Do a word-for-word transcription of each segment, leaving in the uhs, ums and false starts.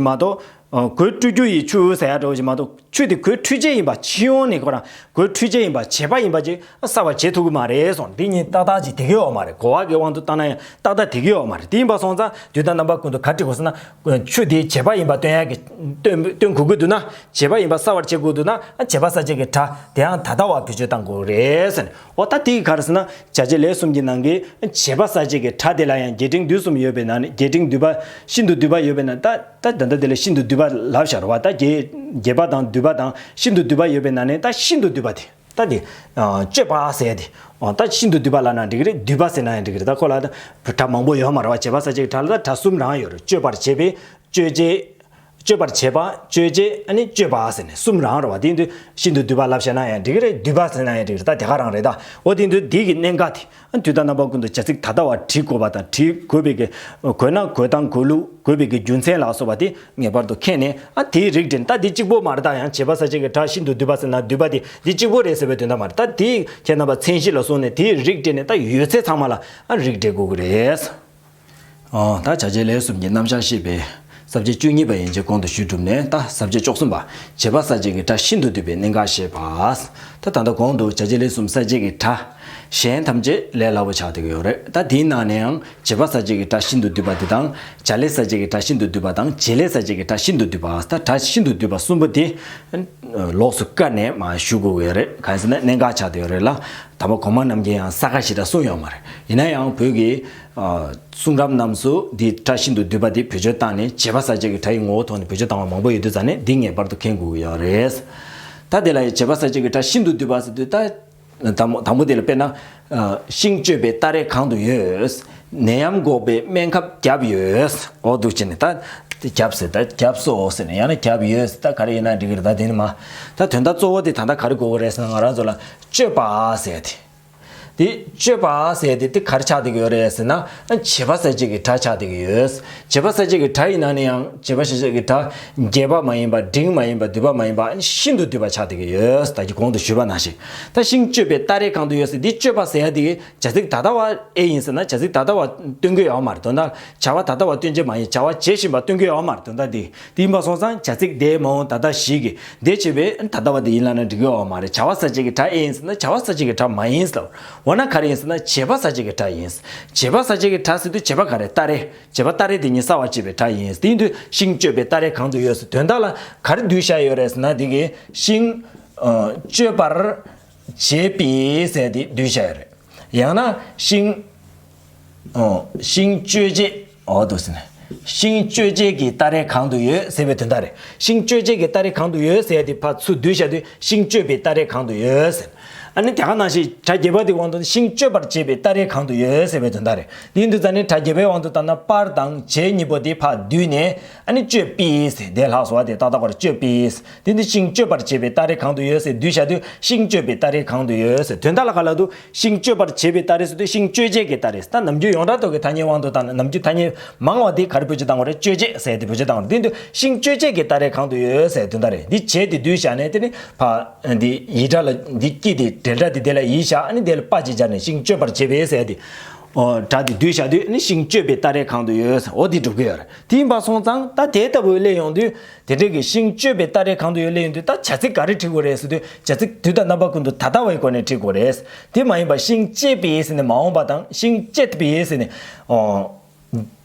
མ་གཏོགས། གོས་བཀྲུ་རྒྱུ་ཡི་ཆུ་ཟེར་ཡ་འདྲ་བོ་ཞིག་མ་གཏོགས། ཆུ་དེ་གོས་འཁྲུད་བྱེད་ཡིན་པ་ཕྱི་ཡོང་ནས་ཁོ་རང་གོས་འཁྲུད་བྱེད་ཡིན་པ་བྱེད་པ་ཡིན་པ་ཅིག་གསལ་བར་བྱེད་ཐུབ་ཀྱི་མ་རེད་གསུངས། འདི་གཉིས་ཏག་ཏག་ཅིག་བསྡད་ཀྱི་ཡོད་མ་རེད། གོ་བ་གི་དབང་དུ་བཏང་ན་ཡང་ཏག་ཏག་བསྡད་ཀྱི་ཡོད་མ་རེད། དེ་ཡིན་པ་སོང་ཙང་དུས་དང་རྣམ་པ་ཀུན་ཏུ་ག་རེ་བྱེད་དགོས་ཟེར་ན། ཆུ་དེ་བྱེད་པ་ཡིན་པ་སྟོན་ཡ་གི་སྟོན་སྟོན་དགོས་ཀྱི་འདུག་ན། བྱེད་པ་ཡིན་པ་གསལ་བར་བྱེད་དགོས་འདུག་ན། བྱེད་པ་གསལ་བྱེད་ཀྱི་སྒྲ་དེའང་ད་ལྟ་བ་བེད་སྤྱོད་གཏང་དགོས་རེད་ཟེར་ནས། འོ་ད་དེ་ག་རེ་ཟེར་ན། བྱ་བྱེད་ལས་གསུམ་གྱི་ནང་གི་བྱེད་པ་གསལ་བྱེད་ཀྱི་སྒྲ་དེ་ལ་ཡང་རྒྱས་འབྲིང་བསྡུས་གསུམ་ཡོད་པའི་ནང་ནས། རྒྱས་འབྲིང་བསྡུས་པ། ཤིན་ཏུ་བསྡུས་པ་ཡོད་པའི་ནང་ད། ད་ད་ལྟ་དེ་ལ་ཤིན་ཏུ་བསྡུས་པ་ལབ་བཞག་རེད་བ། ད་རྒྱས་རྒྱས་པ་དང་བསྡུས་པ་དང་ཤིན་ཏུ་བསྡུས་པ་ཡོད་པའི་ནང་ནས་ད་ཤིན་ཏུ་བསྡུས་པ་དེ། ད་དེ། ཨ། སྤྱོད་པ་ཟེར་ཡ་དེ། ཨ། ད་ཤིན་ཏུ་བསྡུས་པ་ལབ་ན་འགྲིག་གི་རེད། བསྡུས་པ་ཟེར་ན་ཡང་འགྲིག་གི་རེད། ད་ཁོ་ལ་ད་སྒྲ་མང་པོ་ཡོད་མ་རེད་བ། བྱེད་པ་གསལ་བྱེད་ཀྱི་སྒྲ་ལ་ད་སྒྲ་གསུམ་རང་ཡོད་རེད། སྤྱོད་པར་བྱེད་པའི། སྤྱོད་བྱེད། སྤྱོད་པར་བྱེད་པ། སྤྱོད་བྱེད། ཨ་ནི་སྤྱོད་པ་ཟེར་ནས་གསུམ་རང་རེད་བ། དེ་ཡིན་དུས་ཤིན་ཏུ་བསྡུས་པ་ལབ་བྱས་ན་ཡང་འགྲིག་གི་རེད། བསྡུས་པ་ཟེར་ན་ཡང་འགྲིག་གི་རེད། ད་དེ་ག་རང་རེད་ད། འོ་དེ་ཡིན་དུས་དེ་གི་གནད་འགག་དེ། ཨ། དུས་དང་རྣམ་པ་ཀུན་ཏུ་བྱ་ཚིག་ད་ལྟ་བ་བྲི་དགོས་པ་དང་། བྲི་དགོས་པའི་གི། དགོས་ན་དགོས་སྟངས། དགོས་ལུགས། དགོས་པའི་གི་རྒྱུ་མཚན་ལ་སོགས་པ་དེ་ངེས་པར་དུ་མཁྱེན་ནས། ཨ། དེའི་རིགས་བསྒྲེས་ནས། ད་དེ་གཅིག་པོ་མ་རེད། ད་ཡང་བྱེད་པ་གསལ་བྱེད་ཀྱི་སྒྲ་ཤིན་ཏུ་བསྡུས་པ་ཟེར་ན་བསྡུས་པ་དེ་འདི་གཅིག་པོ་རེད་ཟེར་བའི་དོན་དག་མ་རེད། ད་དེ་ཁྱེད་རྣམ་པ་མཚན་གཞི་ལ་བཟུང་ནས་དེའི་རིགས་བསྒྲེས་ནས། ད་ཡོད་ཚད་ཚང་མ་ལ། ཨ། རིགས་བསྒྲེས་དགོས་ཀྱི་རེད། ཨོ། ད་བྱ་བྱེད་ལས་གསུམ་གྱི་རྣམ་གཞག་ཤེས་པའི་ས་བཅད་བཅུ་གཉིས་པ་ཡན་ཆད་གོང་དུ་ཞུས་གྲུབ་ནས། ད་ས་བཅད་བཅུ་གསུམ་པ། བྱེད་པ་གསལ་བྱེད་ཀྱི་སྒྲ་ཤིན་ཏུ་བསྡུས་པའི་གནད་འགག་བཤད་པ། ད་ད་ལྟ་གོང་དུ་བྱ་བྱེད་ལས་གསུམ་གསལ་བྱེད་ཀྱི་སྒྲ་གཞན་ཐམས་ཅད་ལས་སླ་པོ་ཆགས་བསྡད་ཀྱི་ཡོད་རེད། ད་དེའི་ནང་ནས་ཡང་བྱེད་པ་གསལ་བྱེད་ཀྱི་སྒྲ་ཤིན་ཏུ་བསྡུས་པ་དེ་དང་། བྱ་ལས་གསལ་བྱེད་ཀྱི་སྒྲ་ཤིན་ཏུ་བསྡུས་པ་དང་། བྱེད་ལས་གསལ་བྱེད་ཀྱི་སྒྲ་ཤིན་ཏུ་བསྡུས་པ། ད་སྒྲ་ཤིན་ཏུ་བསྡུས་པ་གསུམ་པོ་དེ་ལོགས་སུ་བཀར་ནས་མར་ཞུ་དགོས་ཀྱི་ཡོད་རེད། གང་ཡིན་ཟེར་ན་གནད་འགག་ཆགས་བསྡད་ཡོད་རེད་ལ། དམ་པ་གོང་མ་རྣམས་ཀྱིས་ཡང་ས་ཁ་ཞེ་དྲག་གསུངས་ཡོད་མ་རེད། ཡིན་ན་ཡང་བོད་ཀྱི། ཨ། གསུང་རབ་རྣམས་སུ་འདི་སྒྲ་ཤིན་ཏུ་བསྡུས་པ་འདི་བེད་སྤྱོད་བཏང་ནས། བྱེད་པ་གསལ་བྱེད་ཀྱི་སྒྲ་ཡི་ངོ་བོའི་ཐོག་ནས་བེད་སྤྱོད་བཏང་བ་མང་པོ་ཡོད་དུས་ཙང་ནས། འདི་ངེས་པར་དུ་མཁྱེན་དགོས་ཀྱི་ཡོད་རེད། ད་དེ་ལ་ཡང་བྱེད་པ་གསལ་བྱེད་ཀྱི་སྒྲ་ཤིན་ཏུ་བསྡུས་པ་ཟེར་དུས། ད་དང་པོ་དང་པོ་དེ་ལ་དཔེར་ན། ཨ། ཤིང་གཅོད་པའི་སྟ་རེ་གང་དུ་ཡོད། ནད་ཡམས་འགོག་པའི་སྨན་ཁབ་བརྒྱབ་ཡོད། འོ་འདུག་བྱས་ནས། ད་དེ་བརྒྱབ་ཟེར། ད་བརྒྱབ་སོང་ཟེར་ནས། ཡང་ན་བརྒྱབ་ཡོད་ཟེར། ད་ག་རེ་ཡིན་ན་འགྲིག་གི་རེད། ད་དེ་ནི་མ། ད་དོན་དག་གཙོ་བོ་དེ་ད་ལྟ་ག་རེ་དགོས་ཀྱི་རེད་ཟེར་ན། ང་རང་ཚོ་ལ་སྤྱོད་པ་ཟེར་དེ། དེ་སྤྱོད་པ་ཟེར་དེ་དེ་ག་རེ་ཆགས་བསྡད་ཀྱི་ཡོད་རེད་ཟེར་ན། བྱེད་པ་གསལ་བྱེད་ཀྱི་སྒྲ་ཆགས་བསྡད་ཀྱི་ཡོད། བྱེད་པ་གསལ་བྱེད་ཀྱི་སྒྲ་ཡིན་ན་ནི་ཡང་། བྱེད་པ་གསལ་བྱེད་ཀྱི་སྒྲ་རྒྱས་པ་མ་ཡིན་པ། འབྲིང་མ་ཡིན་པ། བསྡུས་པ་མ་ཡིན་པ། ཤིན་ཏུ་བསྡུས་པ་ཆགས་བསྡད་ཀྱི་ཡོད། ད་གི་གོང་དུ་ཞུས་པ་ནང་བཞིན། ད་ཤིང་གཅོད་པའི་སྟ་རེ་གང་དུ་ཡོད་ཟེར། འདི་གཅོད་པ་ཟེར་ཡ་དེ་བྱ་ཚིག་ད་ལྟ་བ་ཨེ་ཡིན་ཟེར་ན། བྱ་ཚིག་ད་ལྟ་བ་སྟོན་གྱི་ཡོད་མ་རེད། དོན་དག་བྱ་བ་ད་ལྟ་བ་སྟོན་བྱེད་མ་ཡིན། བྱ་བ་བྱེད་བཞིན་པ་སྟོན་གྱི་ཡོད་མ་རེད། དོན་དག་དེ། དེ་ཡིན་པ་སོང་ཙང་བྱ་ཚིག་དེ་མ་འོངས་ད་ལྟ་བཞི་གི་དེ་བྱེད་པའི་ད་ལྟ་བ་དེ་ཡིན་ལབ་ན་འགྲིག་གི་ཡོད་མ་རེད། བྱ་བ་གསལ་བྱེད་ཀྱི་སྒྲ་ཨེ་ཡིན་ཟེར་ན། བྱ་བ་གསལ་བྱེད་ཀྱི་སྒྲ་མ་ཡིན་ཟེར། འོ་ན་ག་རེ་ཡིན་ཟེར་ན། བྱེད་པ་གསལ་བྱེད་ཀྱི་སྒྲ་ཡིན། བྱེད་པ་གསལ་བྱེད་ཀྱི་སྒྲ་ཟེར་དུས་བྱེད་པ་ག་རེ། སྟ་རེ། བྱེད་པ་སྟ་རེ་དེ་ཉིད་གསལ་བར་བྱེད་པའི་སྒྲ་ཡིན། དེ་ཡིན་དུས་ཤིང་གཅོད་པའི་སྟ་རེ་གང་དུ་ཡོད་ཟེར། དོན་དག་ལ་ག་རེ་བསྡུས་བཞག་ཡོད་རེད་ཟེར་ན། དེ་གི་ཤིང་། ཨ། གཅོད་པར་བྱེད་པའི་ཟེར་དེ་བསྡུས་བཞག་ཡོད་རེད། ཡང་ན་ཤིང་། ཨོ། ཤིང་གཅོད་བྱེད། འོ་འདུག་ཟེར་ནས། ཤིང་གཅོད་བྱེད་ཀྱི་སྟ་རེ་གང་དུ་ཡོད་ཟེར་བའི་དོན་དག་རེད། ཤིང་གཅོད་བྱེད་ཀྱི་སྟ་རེ་གང་དུ་ཡོད་ཟེར་ཡ་དེ་ཕར་ཚུར་བསྡུས་བཞག་དུས་ཤིང་གཅོད་པའི་སྟ་རེ་གང་དུ་ཡོད་ཟེར། ཨ་ནི་དེ་ག་ནང་བཞིན་སྒྲ་རྒྱས་པ་དེ་དབང་དུ་ཤིང་གཅོད་པར་བྱེད་པའི་སྟ་རེ་གང་དུ་ཡོད་ཟེར་བའི་དོན་དག་རེད། དེ་ཡིན་དུས་ཙང་ནས་སྒྲ་རྒྱས་པའི་དབང་དུ་བཏང་ན་པར་དང་བྱེད་གཉིས་པོ་དེ་ཕར་བསྡུས་ནས། ཨ་ནི་གཅོད་པའི་ཟེར་དེ་ལྷག་སོང་བ་དེ་ཏག་ཏག་པར་གཅོད་པའི། དེ་ནི་ཤིང་གཅོད་པར་བྱེད་པའི་སྟ་རེ་གང་དུ་ཡོད་ཟེར་བསྡུས་བཞག་དུས་ཤིང་གཅོད་པའི་སྟ་རེ་གང་དུ་ཡོད་ཟེར། དོན་དག་ལ་ག་ལ་འདུག་ཤིང་གཅོད་པར་བྱེད་པའི་སྟ་རེ་ཟེར་དུས་ཤིང་གཅོད་བྱེད་ཀྱི་སྟ་རེ། ད་ནམ་རྒྱུན་ཡོངས་གྲགས་ཐོག་གི་ཐ་སྙད་དབང་དུ་བཏང་ན། ནམ་རྒྱུན་ཐ་སྙད་མང་བ་དེ་ག་རེ་བེད་སྤྱོད་བཏང་བ་རེད། གཅོད་བྱེད་ཟེར་དེ་བེད་སྤྱོད་བཏང་བ་རེད། དེ་དུས་ཤིང་གཅོད་བྱེད་ཀྱི་སྟ་རེ་གང་དུ་ཡོད་ཟེར་དོན་དག་རེད། འདི་བྱེད་དེ་བསྡུས་བཞག་ནས། དེ་ནི་ཕ་འདི་ཡི་སྒྲ་ལ་འདི་སྐྱིད་དེ་འབྲེལ་སྒྲ་དེ་དེ་ལ་ཡི་བཞག་ཨ་ནི་དེ་ལ་པ་ཅིག་སྦྱར་ནས་ཤིང་གཅོད་པར་བྱེད་པའི་ཟེར་དེ། ཨོ། སྒྲ་དེ་བསྡུས་བཞག་དུས་ནི་ཤིང་གཅོད་པའི་སྟ་རེ་གང་དུ་ཡོད་ཟེར། འོ་དེ་འགྲུབ་ཀྱི་ཡོད་རེད། དེ་ཡིན་པ་སོང་ཙང་ད་དེ་ལྟ་བུ་སླེབས་ཡོང་དུས། དེ་འདྲའི་གི་ཤིང་གཅོད་པའི་སྟ་རེ་གང་དུ་ཡོད་སླེབས་ཡོང་དུས། ད་བྱ་ཚིག་ག་རེ་བྲིས་དགོས་རེད་ཟེར་དུས། བྱ་ཚིག་དུས་དང་རྣམ་པ་ཀུན་ཏུ་ད་ལྟ་བའི་སྒོ་ནས་བྲིས་དགོས་རེད། དེ་མ་ཡིན་པ་ཤིང་གཅད་པའི་ཟེར་ནས་མ་འོངས་པ་དང་། ཤིང་གཅད་པའི་ཟེར་ནས། ཨོ།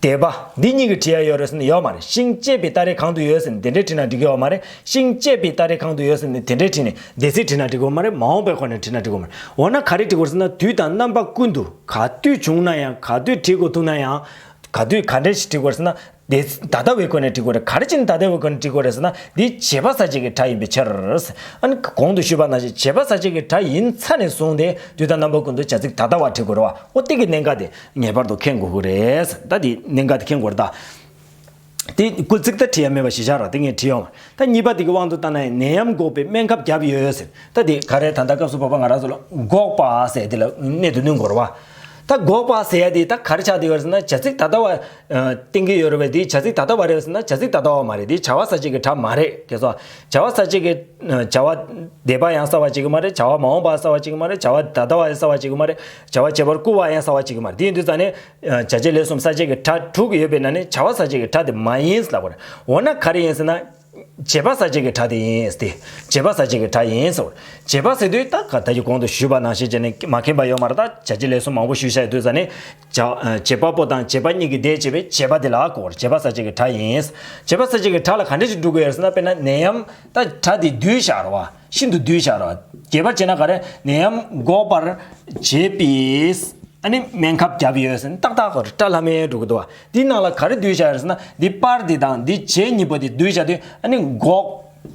འདས་པ་འདི་གཉིས་ཀྱིས་བྲིས་ཡ་ཡོད་རེད་ཟེར་ནས་ཡོད་མ་རེད། ཤིང་གཅད་པའི་སྟ་རེ་གང་དུ་ཡོད་ཟེར་ནས་དེ་འདྲས་བྲིས་ན་འགྲིག་གི་ཡོད་མ་རེད། ཤིང་གཅད་པའི་སྟ་རེ་གང་དུ་ཡོད་ཟེར་ནས་དེ་འདྲས་བྲིས་ནས་འདས་ཚིག་བྲིས་ན་འགྲིག་གི་ཡོད་མ་རེད། མ་འོངས་པའི་སྒོ་ནས་བྲིས་ན་འགྲིག་གི་ཡོད་མ་རེད། འོ་ན་ག་རེ་བྲིས་དགོས་རེད་ཟེར་ན། དུས་དང་རྣམ་པ་ཀུན་ཏུ་ག་དུས་བྱུང་ན་ཡང་། ག་དུས་བྲིས་དགོས་ཐུག་ན་ཡང་། ག་དུས་ག་འདྲས་ཞིག་བྲིས་དགོས་རེད་ཟེར་ན། དེ་ད་ལྟ་བའི་སྒོ་ནས་བྲིས་དགོས་རེད། ག་རེ་བྱས་ནས་ད་ལྟ་བའི་སྒོ་ནས་བྲིས་དགོས་རེད་ཟེར་ན། འདི་བྱེད་པ་གསལ་བྱེད་ཀྱི་སྒྲ་ཡིན་པའི་ཕྱིར། ཨ་ནི་གོང་དུ་ཞུས་པ་ནང་བཞིན་བྱེད་པ་གསལ་བྱེད་ཀྱི་སྒྲ་ཡིན་ཚར་ནས་བཟུང་སྟེ་དུས་དང་རྣམ་པ་ཀུན་ཏུ་བྱ་ཚིག་ད་ལྟ་བ་བྲིས་དགོས་རེད་བ། འོ་དེ་གི་གནད་འགག་དེ་ངེས་པར་དུ་མཁྱེན་དགོས་ཀྱི་རེད། ད་དེ་གནད་འགག་དེ་མཁྱེན་དགོས་རེད་ད། དེ་སྐུལ་ཚིག་ད་བྲིས་ཡ་མེད་པ་ཞིག་བཞག་ར། དེ་ངས་བྲིས་ཡོང་བ། ད་གཉིས་པ་དེ་གི་དབང་དུ་བཏང་ན་ཡང་ནད་ཡམས་འགོག་པའི་སྨན་ཁབ་བརྒྱབ་ཡོད་ཟེར། ད་དེ་ག་རེ། ད་ལྟ་སྐབས་སུ་བབ་པ་ང་རང་ཚོ་ལ་འགོག་པ་ཟེར་དེ་ལ་གནད་དུ་བསྣུན་དགོས་རེད་བ། ད་འགོག་པ་ཟེར་ཡ་དེ་ད་ག་རེ་ཆགས་བསྡད་ཡོད་རེད་ཟེར་ན། བྱ་ཚིག་ད་ལྟ་བ་ཨ་བསྟན་གྱི་ཡོད་རེད་པས། དེ་བྱ་ཚིག་ད་ལྟ་བ་རེད་ཟེར་ན། བྱ་ཚིག་ད་ལྟ་བ་མ་རེད། དེ་བྱ་བ་གསལ་བྱེད་ཀྱི་སྒྲ་མ་རེད། གལ་སྲིད་བྱ་བ་གསལ་བྱེད་ཀྱི་ཨ་བྱ་བ་འདས་པ་ཡང་གསལ་བ་བྱེད་ཀྱི་མ་རེད། བྱ་བ་མ་འོངས་པ་གསལ་བ་བྱེད་ཀྱི་མ་རེད། བྱ་བ་ད་ལྟ་བ་ཡང་གསལ་བ་བྱེད་ཀྱི་མ་རེད། བྱ་བ་བྱེད་པར་བསྐུལ་བ་ཡང་གསལ་བ་བྱེད་ཀྱི་མ་རེད། དེ་ཡིན་དུས་ཙང་ནས་ཨ་བྱ་བྱེད་ལས་གསུམ་གསལ་བྱེད་ཀྱི་སྒྲ་དྲུག་ཡོད་པའི་ནང་ནས་བྱ་བ་གསལ་བྱེད་ཀྱི་སྒྲ་དེ་མ་ཡིན་ལབ་པ་རེད། འོ་ན་ག་རེ་ཡིན་ཟེར་ན། བྱེད་པ་གསལ་བྱེད་ཀྱི་སྒྲ་དེ་ཡིན་ཏེ། བྱེད་པ་གསལ་བྱེད་ཀྱི་སྒྲ་ཡིན་ཟེར། བྱེད་པ་ཟེར་དུས་ད་ག་ད་ཀྱི་གོང་དུ་ཞུས་པ་ནང་བཞིན་བྱས་ནས་མ་མཁྱེན་པ་ཡོད་མ་རེད། ད་བྱ་བྱེད་ལས་གསུམ་མང་པོ་ཞུས་བཞག་ཡོད་དུས་ཙང་ནས། བྱ་བྱེད་པ་པོ་དང་བྱེད་པ་གཉིས་ཀྱི་ཟླས་བྱས་པའི་བྱེད་པ་དེ་ལ་གོ་བར་བྱེད་པ་གསལ་བྱེད་ཀྱི་སྒྲ་ཡིན། བྱེད་པ་གསལ་བྱེད་ཀྱི་སྒྲ་ལ་ག་འདྲ་ཞིག་འགྲོ་དགོས་ཡོད་ཟེར་ན། དཔེར་ན་ནད་ཡམས་ད་སྒྲ་དེ་བསྡུས་བཞག་རེད་བ། ཤིན་ཏུ་བསྡུས་བཞག་རེད་བ། རྒྱས་པར་བྱས་ན་ག་རེ། ནད་ཡམས་འགོག་པར་བྱེད་པའི་ཨ་ནི་སྨན་ཁབ་བརྒྱབ་ཡོད་ཟེར་ན་ཏག་ཏག་གོ་རེད། སྒྲ་ལྷག་མེད་འགྲོ་གི་འདུག་བ། འདི་ནང་ལ་ག་རེ་བསྡུས་བཞག་ཡོད་ཟེར་ན། འདི་པར་འདི་དང་འདི་བྱེད་གཉིས་པོ་འདི་བསྡུས་བཞག་དུས་ཨ་ནི་འགོག་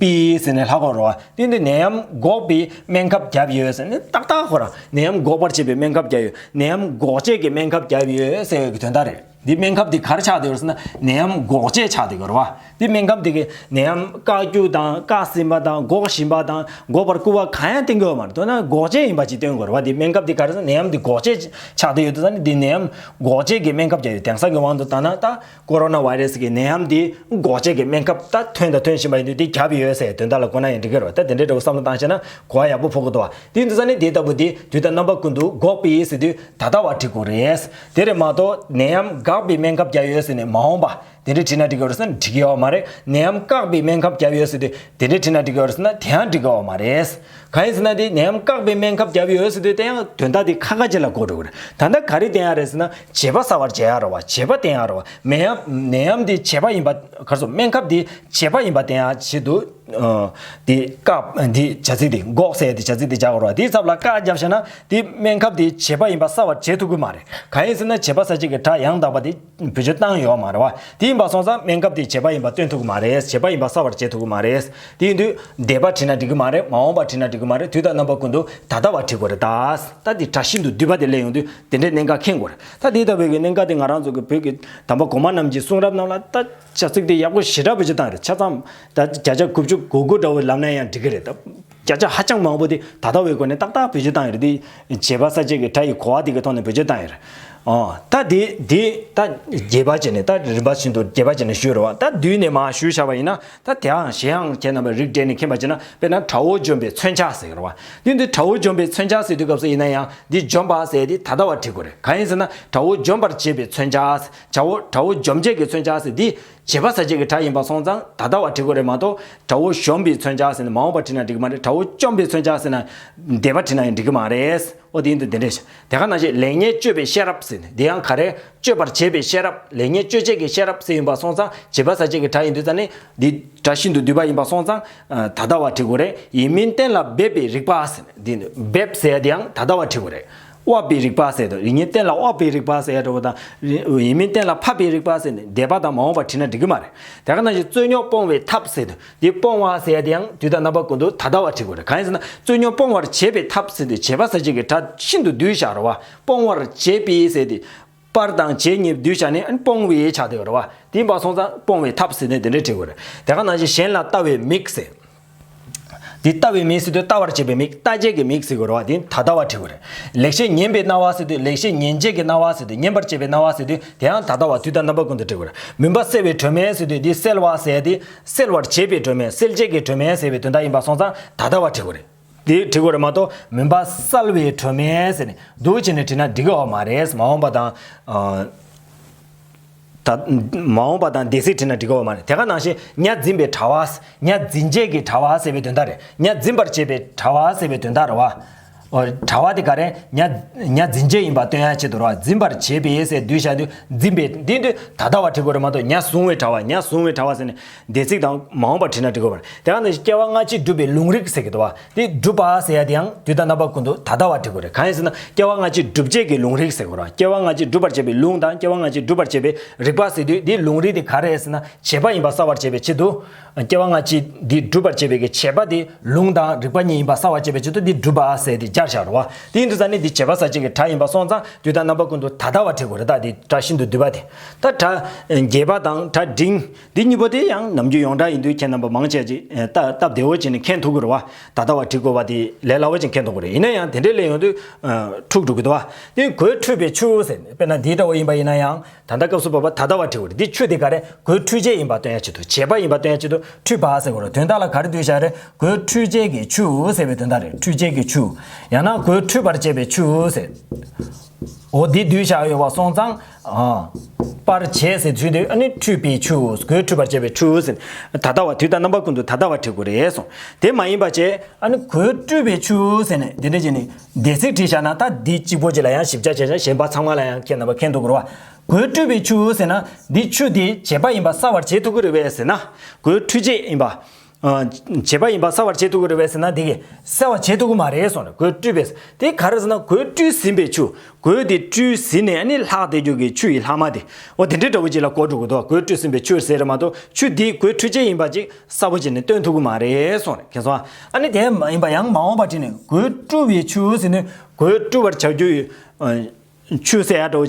པའི་ཟེར་ནས་ལྷག་གོ་རེད་བ། དེ་འདི་ནད་ཡམས་འགོག་པའི་སྨན་ཁབ་བརྒྱབ་ཡོད་ཟེར་ནས་ཏག་ཏག་གོ་ར། ནད་ཡམས་འགོག་པར་བྱེད་པའི་སྨན་ཁབ་བརྒྱབ་ཡོད། ནད་ཡམས་འགོག་བྱེད་ཀྱི་སྨན་ཁབ་བརྒྱབ་ཡོད་ཟེར་བའི་གི་དོན་དག་རེད། འདི་སྨན་ཁབ་འདི་ག་རེ་ཆགས་བསྡད་ཡོད་ཟེར་ན། ནད་ཡམས་འགོག་བྱེད་ཆགས་བསྡད་ཡོད་རེད་བ། འདི་སྨན་ཁབ་འདི་གི་ནད་ཡམས་བཀག་རྒྱུ་དང་བཀག་ཟིན་པ་དང་འགོག་བཞིན་པ་དང་འགོག་པར་བསྐུལ་བ་གང་ཡང་བསྟན་གྱི་ཡོད་མ་རེད། མདོར་ན་འགོག་བྱེད་ཡིན་པ་ཅིག་སྟོན་དགོས་རེད་བ། འདི་སྨན་ཁབ་འདི་ག་རེ་ཟེར་ན། ནད་ཡམས་འདི་འགོག་བྱེད་ཆགས་བསྡད་ཡོད་དུས་ཙང་ནི་འདི་ནད་ཡམས་འགོག་བྱེད་ཀྱི་སྨན་ཁབ་བརྒྱབ་ཡོད། དེང་སང་གི་དབང་དུ་བཏང་ན་ད་ཀོ་རོ་ན་བྷའི་རེ་སི་གི་ནད་ཡམས་འདི་འགོག་བྱེད་ཀྱི་སྨན་ཁབ་ད་ཐོན་དང་ཐོན་བཞིན་པ་ཡིན་དུས་འདི་བརྒྱབ་ཡོད་ཟེར་དོན་དག་ལ་གོ་ན་ཡང་འགྲིག་གི་རེད་བ། ད་དེ་འདྲའི་འདྲ་བོ་བསམ་བློ་བཏང་བྱས་ན་གོ་བ་ཡག་པོ་ཕོག་གི་འདུག་བ། དེ་ཡིན་དུས་ཙང་ནི་དེ་ལྟ་བུ་འདི་དུས་དང་རྣམ་པ་ཀུན་ཏུ་འགོག་པའི་ཟེར་དུས་ད་ལྟ་བ་བྲིས་དགོས་རེད། དེ་རེད་མ་གཏོགས་ནད་ཡམས་འགག་པའི་སྨན་ཁབ་བརྒྱབ་ཡོད་ཟེར་ནས་མ་འོངས་པ་དེ་འདྲ་བྲིས་ན་འགྲིག་གི་རེད་ཟེར་ན་འགྲིག་གི་ཡོད་མ་རེད། ནད་ཡམས་བཀག་པའི་སྨན་ཁབ་བརྒྱབ་ཡོད་ཟེར་དུས་དེ་འདྲ་བྲིས་ན་འགྲིག་གི་རེད་ཟེར་ན་དེ་ཡང་འགྲིག་གི་ཡོད་མ་རེད། གང་ཡིན་ཟེར་ན་དེ་ནད་ཡམས་བཀག་པའི་སྨན་ཁབ་བརྒྱབ་ཡོད་ཟེར་དུས་དེ་ཡང་དོན་དག་དེ་ཁ་ཁ་ཅིག་ལ་གོ་འགྲོ་གི་རེད། ད་ལྟ་ག་རེ་བསྟན་ཡག་རེད་ཟེར་ན་བྱེད་པ་གསལ་བར་བྱེད་ཡག་རེད་བ། བྱེད་པ་བསྟན་ཡག་རེད་བ། ནད་ཡམས་ནད་ཡམས་དེ་བྱེད་པ་ཡིན་པ། ག་རེ་ཟེར། སྨན་ཁབ་དེ་བྱེད་པ་ཡིན་པ་བསྟན་ཡག་ཆེད་དུ་ཨ་དེ་བཀག་འདི་བྱ་ཚིག་དེ་འགོག་ཟེར་དེ་བྱ་ཚིག་དེ་སྦྱར་དགོས་རེད་བ། དེའི་ཚབ་ལ་བཀག་བརྒྱབ་བྱས་ན་དེ་སྨན་ཁབ་དེ་བྱེད་པ་ཡིན་པ་གསལ་བར་བྱེད་ཐུབ་ཀྱི་མ་རེད། གང་ཡིན་ཟེར་ན་བྱེད་པ་གསལ་བྱེད་ཀྱི་སྒྲ་ཡང་དག་པ་དེ་བེད་སྤྱོད་བཏང་ཡོད་མ་རེད་བ། དེ་ཡིན་པ་སོང་ཙང་སྨན་ཁབ་དེ་བྱེད་པ་ཡིན་པ་སྟོན་ཐུབ་ཀྱི་མ་རེད། བྱེད་པ་ཡིན་པ་གསལ་བར་བྱེད་ཐུབ་ཀྱི་མ་རེད། དེ་ཡིན་དུས་འདས་པ་བྲིས་ན་འགྲིག་གི་མ་རེད། མ་འོངས་པ་བྲིས་ན་འགྲིག་གི་མ་རེད། དུས་དང་རྣམ་པ་ཀུན་ཏུ་ད་ལྟ་བ་བྲིས་དགོས་རེད། ད་ད་དེ་སྒྲ་ཤིན་ཏུ་བསྡུས་པ་དེ་སླེབས་ཡོང་དུས་དེ་འདྲའི་གནད་འགག་མཁྱེན་དགོས་རེད། ད་དེ་ལྟ་བུའི་གི་གནད་འགག་དེ་ང་རང་ཚོ་གི་བོད་ཀྱི་དམ་པ་གོང་མ་རྣམས་ཀྱི་གསུང་རབ་རྣམས་ལ་ད་བྱ་ཚིག་དེ་ཡག་པོ་ཞེ་དྲག་བེད་སྤྱོད་བཏང་ཡོད་རེད། ཆ་ཚང་ད་བརྒྱ་ཆ་དགུ་བཅུ་གོ་དགུ་འདྲ་བོ་ལབ་ན་ཡང་འགྲིག་གི་རེད། ད་བརྒྱ་ཆ་ཧ་ཅང་མང་པོ་དེ་ད་ལྟ་བའི་སྒོ་ནས་ཏག་ཏག་བེད་སྤྱོད་བཏང་ཡོད་རེད། དེ་བྱེད་པ་གསལ་བྱེད་ཀྱི་སྒྲ་ཡི་གོ་བ་དེ་གི་ཐོག་ནས་བེད་སྤྱོད་བཏང་ཡོད་རེད། ཨོ། ད་དེ་དེ་ད་རྒྱས་པ་བྱས་ནས་ད་རིམ་པ་བཞིན་དུ་རྒྱས་པ་བྱས་ནས་ཞུས་རེད་བ། ད་བསྡུས་ནས་མར་ཞུས་བཞག་པ་ཡིན་ན་ད་དེའང་གཞན་ཡང་ཁྱེད་རྣམ་པས་རིགས་བསྒྲེས་ནས་མཁྱེན་པ་བྱས་ན། དཔེར་ན་དགྲ་བོ་འཇོམས་པའི་མཚོན་ཆ་ཟེར་གི་རེད་བ། དེ་འདི་དགྲ་བོ་འཇོམས་པའི་མཚོན་ཆ་ཟེར་དུས་སྐབས་སུ་ཡིན་ན་ཡང་འདི་འཇོམས་པ་ཟེར་དེ་ད་ལྟ་བ་བྲིས་དགོས་རེད། གང་ཡིན་ཟེར་ན་དགྲ་བོ་འཇོམས་པར་བྱེད་པའི་མཚོན་ཆ། དགྲ་བོ་དགྲ་བོ་འཇོམས་བྱེད་ཀྱི་མཚོན་ཆ་ཟེར་འདི་བྱེད་པ་གསལ་བྱེད་ཀྱི་སྒྲ་ཡིན་པ་སོང་ཙང་ད་ལྟ་བ་བྲིས་དགོས་རེད་མ་གཏོགས། དགྲ་བོ་གཞོམ་པའི་མཚོན་ཆ་ཟེར་ནས་མ་འོངས་པ་བྲིས་ན་འགྲིག་གི་མ་རེད། དགྲ་བོ་བཅོམ་པའི་མཚོན་ཆ་ཟེར་ན་འདས་པ་བྲིས་ན་ཡང་འགྲིག་གི་མ་རེད། ཨོ་དེ་ཡིན་དུས་དེ་འདྲས། དེ་ག་ནང་བཞིན་ལེགས་ཉེས་དཔྱོད་པའི་ཤེས་རབ་ཟེར་ནས་འདི་ཡང་ག་རེ། དཔྱོད་པར་བྱེད་པའི་ཤེས་རབ། ལེགས་ཉེས་དཔྱོད་བྱེད་ཀྱི་ཤེས་རབ་ཟེར་ཡིན་པ་སོང་ཙང་བྱེད་པ་གསལ་བྱེད་ཀྱི་སྒྲ་ཡིན་དུས་ཙང་ནི་འདི་སྒྲ་ཤིན་ཏུ་བསྡུས་པ་ཡིན་པ་སོང་ཙང་ད་ལྟ་བ་བྲིས་དགོས་རེད། ཡིན་མིན་གཏན་ལ་འབེབས་པའི་རིགས་པ་ཟེར་ནས་འདི་ནི་འབེབས་ཟེར་ཡ་དེ་ཡང་ད་ལྟ་བ་བྲིས་དགོས་རེད། དབབ་པའི་རིགས་པ་ཟེར་དུས་ཡིན་མིན་གཏན་ལ་དབབ་པའི་རིགས་པ་ཟེར་ཡ་འདྲ་བོ་དང་། ཡིན་མིན་གཏན་ལ་ཕབ་པའི་རིགས་པ་ཟེར་ནས་འདས་པ་དང་མ་འོངས་པ་བྲིས་ན་འགྲིག་གི་མ་རེད། དེ་ག་ནང་བཞིན་རྩོད་རྙོག་སྤོང་བའི་ཐབས་ཟེར་དུས་འདི་སྤོང་བ་ཟེར་ཡ་དེ་ཡང་དུས་དང་རྣམ་པ་ཀུན་ཏུ་ད་ལྟ་བ་བྲིས་དགོས་རེད། གང་ཡིན་ཟེར་ན་རྩོད་རྙོག་སྤོང་བར་བྱེད་པའི་ཐབས་ཟེར་དུས་བྱེད་པ་གསལ་བྱེད་ཀྱི་སྒྲ་ཤིན་ཏུ་བསྡུས་བཞག་རེད་བ། སྤོང་བར་བྱེད་པའི་ཟེར་དུས་པར་དང་བྱེད་གཉིས་བསྡུས་བྱས་ནས་སྤོང་བའི་ཆགས་བསྡད་ཡོད་རེད་བ། དེ་ཡིན་པ་སོང་ཙང་སྤོང་བའི་ཐབས་ཟེར་ནས་དེ་འདྲས་བྲིས་དགོས་རེད། དེ་ག་ནང་བཞིན་གཞན་ལ་ལྟ་བའི་མིག་ཟེར། འདི་ལྟ་བའི་མིག་ཟེར་དུས་ལྟ་བར་བྱེད་པའི་མིག་ལྟ་བྱེད་ཀྱི་མིག་ཟེར་དགོས་རེད་བ། འདི་ད་ལྟ་བ་བྲིས་དགོས་རེད། ལེགས་བཤད་ཉན་པའི་རྣ་བ་ཟེར་དུས་ལེགས་བཤད་ཉན་བྱེད་ཀྱི་རྣ་བ་ཟེར་དུས་ཉན་པར་བྱེད་པའི་རྣ་བ་ཟེར་དུས་དེ་ཡང་ད་ལྟ་བ་དུས་དང་རྣམ་པ་ཀུན་ཏུ་བྲིས་དགོས་རེད། མུན་པ་སེལ་བའི་སྒྲོན་མེ་ཟེར་དུས་འདི་སེལ་བ་ཟེར་ཏེ་སེལ་བར་བྱེད་པའི་སྒྲོན་མེ་སེལ་བྱེད་ཀྱི་སྒྲོན་མེ་ཟེར་བའི་དོན་དག་ཡིན་པ་སོང་ཙང་ད་ལྟ་བ་བྲིས་དགོས་རེད། དེ་བྲིས་དགོས་རེད་མ་གཏོགས་མུན་པ་སེལ་བའི་སྒྲོན་མེ་ཟེར་ནས་འདུག་བྱས་ནས་བྲིས་ན་འགྲིག་གི་ཡོད་མ་རེད། མ་འོངས་པ་དང་། ཨ། ད་མ་འོངས་པ་དང་འདས་ཚིག་བྲིས་ན་འགྲིག་གི་ཡོད་མ་རེད། དེ་ག་ནང་བཞིན་ཉ་འཛིན་པའི་དྲ་བ། ཉ་འཛིན་བྱེད་ཀྱི་དྲ་བ་ཟེར་བའི་དོན་དག་རེད། ཉ་འཛིན་པར་བྱེད་པའི་དྲ་བ་ཟེར་བའི་དོན་དག་རེད་བ། ཨོ། དྲ་བ་དེ་ག་རེ། ཉ་ཉ་འཛིན་བྱེད་ཡིན་པ་སྟོན་ཡ་ཆེད་དུ་རེད་བ། འཛིན་པར་བྱེད་པའི་ཟེར་བསྡུས་བཞག་དུས་འཛིན་པའི་འདི་འདི་ད་ལྟ་བ་བྲིས་དགོས་རེད་མ་གཏོགས་ཉ་བཟུང་བའི་དྲ་བ་ཉ་བཟུང་བའི་དྲ་བ་ཟེར་ནས་འདས་ཚིག་དང་མ་འོངས་པ་བྲིས་ན་འགྲིག་གི་ཡོད་མ་རེད། དེ་ག་ནང་བཞིན་སྐྱེ་བ་སྔ་ཕྱི་སྒྲུབ་པའི་ལུང་རིགས་ཟེར་གྱི་འདུག་བ། དེ་སྒྲུབ་པ་ཟེར་ཡ་དེའང་དུས་དང་རྣམ་པ་ཀུན་ཏུ་ད་ལྟ་བ་བྲིས་དགོས་རེད། གང་ཡིན་ཟེར་ན་སྐྱེ་བ་སྔ་ཕྱི་སྒྲུབ་བྱེད་ཀྱི་ལུང་རིགས་ཟེར་དགོས་རེད། སྐྱེ་བ་སྔ་ཕྱི་སྒྲུབ་པར་བྱེད་པའི་ལུང་དང་སྐྱེ་བ་སྔ་ཕྱི་སྒྲུབ་པར་བྱེད་པའི་རིགས་པ་ཟེར་དུས་འདིའི་ལུང་རིགས་དེ་ག་རེ་རེད་ཟེར་ན་བྱེད་པ་ཡིན་པ་གསལ་བར་བྱེད་པའི་ཆེད་དུ། སྐྱེ་བ་སྔ་ཕྱི་འདི་སྒྲུབ་པར་བྱེད་པའི་གི་བྱེད་པ་དེ་ལུང་དང་རིགས་པ་གཉིས་ཡིན་པ་གསལ་བར་བྱེད་པའི་ཆེད་དུ་འདི་སྒྲུབ་པ་ཟེར་ཏེ། བཞག་རེད་བ། དེ་ཡིན་དུས་ཙང་ནི་འདི་བྱེད་པ་ཟེར་བྱེད་ཀྱི་སྒྲ་ཡིན་པ་སོང་ཙང་དུས་དང་རྣམ་པ་ཀུན་ཏུ་ད་ལྟ་བ་བྲི་དགོས་རེད། ད་འདི་སྒྲ་ཤིན་ཏུ་བསྡུས་པ་དེ། ད་སྒྲ་རྒྱས་པ་དང་སྒྲ་འབྲིང་འདི་གཉིས་པོ་དེ་ཡང་ནམ་རྒྱུན་ཡོངས་གྲགས་ཡིན་དུས་ཁྱེད་རྣམ་པ་མང་ཆེ་ཅིག་སྟབས་བདེ་བོ་བྱས་ནས་མཁྱེན་ཐུབ་ཀྱི་རེད་བ། ད་ལྟ་བ་བྲི་དགོས་པ་དེ་ལས་སླ་བོ་ཅིག་མཁྱེན་ཐུབ་ཀྱི་རེད། ཡིན་ན་ཡང་དེ་འདྲའི་ལས་ཡོང་དུས་འཁྲུག་འགྲོ་གི་འདུག་བ། དེ་གོས་འཁྲུད་པའི་ཆུ་ཟེར། དཔེར་ན་འདིའི་འདྲ་བོ་ཡིན་པ་ཡིན་ན་ཡང་། ད་ལྟ་སྐབས་སུ་བབ་པ་ད་ལྟ་བ་བྲི་དགོས་རེད། འདི་ཆུ་དེ་ག་རེ། གོས་འཁྲུད་བྱེད་ཡིན་པ་སྟོན་ཡ་ཆེད་དུ། བྱེད་པ་ཡིན་པ་སྟོན་ཡ་ཆེད་དུ་འཁྲུད་པ་ཟེར་དགོས་རེད། དོན་དག་ལ་ག་རེ་བསྡུས་བཞག་རེད། གོས་འཁྲུད་བྱེད་ཀྱི་ཆུ་ཟེར་བའི་དོན་དག་རེད། འཁྲུད་བྱེད་ཀྱི་ཆུ། ཡང་ན་གོས་འཁྲུད་པར་བྱེད་པའི་ཆུ་ཟེར། འོ་འདི་བསྡུས་བཞག་ཡོད་པ་སོང་ཙང་། ཨ། པར་བྱེད་ཟེར་དུས་དེ་ཨ་ནི་འཁྲུད་པའི་ཆུ། གོས་འཁྲུད་པར་བྱེད་པའི་ཆུ་ཟེར། ད་ལྟ་བ་དུས་དང་རྣམ་པ་ཀུན་ཏུ་ད་ལྟ་བ་བྲི་དགོས་རེད་གསུངས། དེ་མ་ཡིན་པ་བྱས་ཨ་ནི་གོས་བཀྲུས་པའི་ཆུ་ཟེར་ནས་འདི་འདྲ་བྱས་ནས་སྡེ་ཚིག་བྲིས་བཞག་ན། ད་འདི་གཅིག་པོ་ཅིག་ལ་ཡང་ཞིབ་ཆ་བྱས་ན་གཞན་པ་ཚང་མ་ལ་ཡང་ཁྱེད་རྣམ་པ་མཁྱེན་ཐུབ་ཀྱི་རེད་བ། གོས་བཀྲུས་པའི་ཆུ་ཟེར་ན་འདི་ཆུ་དེ་བྱེད་པ་ཡིན་པ་གསལ་བར་བྱེད་ཐུབ་ཀྱི་རེད་པས་ཟེར་ན། གོས་འཁྲུད་བྱེད་ཡིན་པ། ཨ། བྱེད་པ་ཡིན་པ་གསལ་བར་བྱེད་ཐུབ་ཀྱི་རེད་པས་ཟེར་ན། འདི་གིས་གསལ་བར་བྱེད་ཐུབ་ཀྱི་མ་རེད་གསུངས་ནས། གོས་བཀྲུས་པས་དེ་ག་རེ་ཟེར་ན། གོས་བཀྲུས་ཟིན་པའི་ཆུ། གོས་དེ་བཀྲུས་ཟིན་ནས་ཨ་ནི་ལྷག་བསྡད་རྒྱུ་གི་ཆུ་ཡི་ལྷག་མ་དེ། འོ་དེ་འདྲའི་འདྲ་བོ་ཅིག་ལ་གོ་འགྲོ་གི་འདུག་གོས་བཀྲུས་ཟིན་པའི་ཆུ་ཟེར་རེད་མ་གཏོགས་ཆུ་འདི་གོས་འཁྲུད་བྱེད་ཡིན་པ་ཅིག་གསལ་པོ་བྱས་ནས་སྟོན་ཐུབ་ཀྱི་མ་རེད་གསུངས་ནས། མཁྱེན་སོང་ཨ། ཨ་ནི་དེ་མ་ཡིན་པ་ཡང་མ་འོངས་པ་བྲིས་ནས་གོས་བཀྲུ་བའི་ཆུ་ཟེར་ནས་གོས་བཀྲུ་བར་བྱ་རྒྱུ་ཡི་ཆུ་ཟེར་ཡ་འདྲ་བོ།